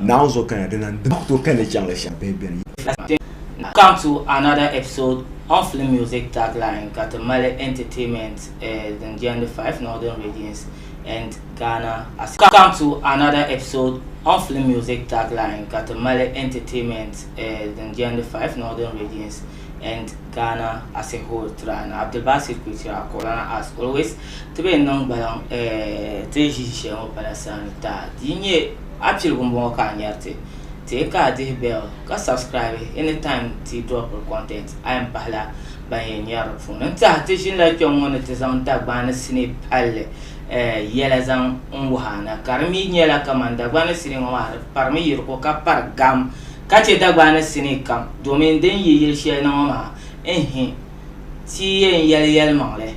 Naawuni zuɣu kana dina n-di ku tooi kani chaŋ li shɛm bihi beni. Welcome to another episode on Film Music Tagline ka ti mali entertainment din jɛndi 5 northern regions and Ghana as Welcome to another episode on Film Music Tagline ka ti mali entertainment din jɛndi 5 northern regions and Ghana as a whole tira ni Abdulbasir Kuchira Kuɣulana as always ti bɛ niŋ gbaliŋ ti ʒi shɛli ŋɔ pala saani taa di yi nyɛ a piligu m bɔŋɔ ka a nyari ti ti ka a dihi bell ka subscribe anytime ti drop content a yɛn pahila ban yɛn nyari di puuni n tiɛha ti ʒinila kpɛŋ ŋɔ ni ti zaŋ Dagbani sinii palli yɛla zaŋ n wuhi a na ka di mi nyɛla kamani Dagbani sinii ŋɔ maa di parimi yiriko ka pari gam Ka chɛ Dagbani sinii kam, domin din yi yili shɛli na ŋɔ maa, n-hi, ti yɛn yɛli yɛlimaŋli,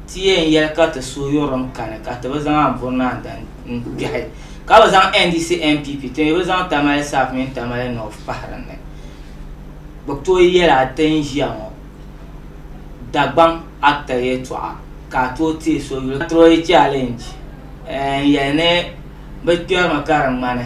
ti yɛn yɛli ka ti suhuyurilim kani ka ti bi zaŋ Amburi Naa Ndan n-kpɛhi, ka bi zaŋ NDC NPP, ti mi bi zaŋ Tamale South mini Tamale North pahi din ni. Bɛ ku tooi yɛl a ti ni ʒiya ŋɔ Dagbaŋ actor yɛltɔɣa ka a tooi teei so yuli. Troy Challenge, n-yɛli ni bɛ kpɛrimi ka di ŋmani.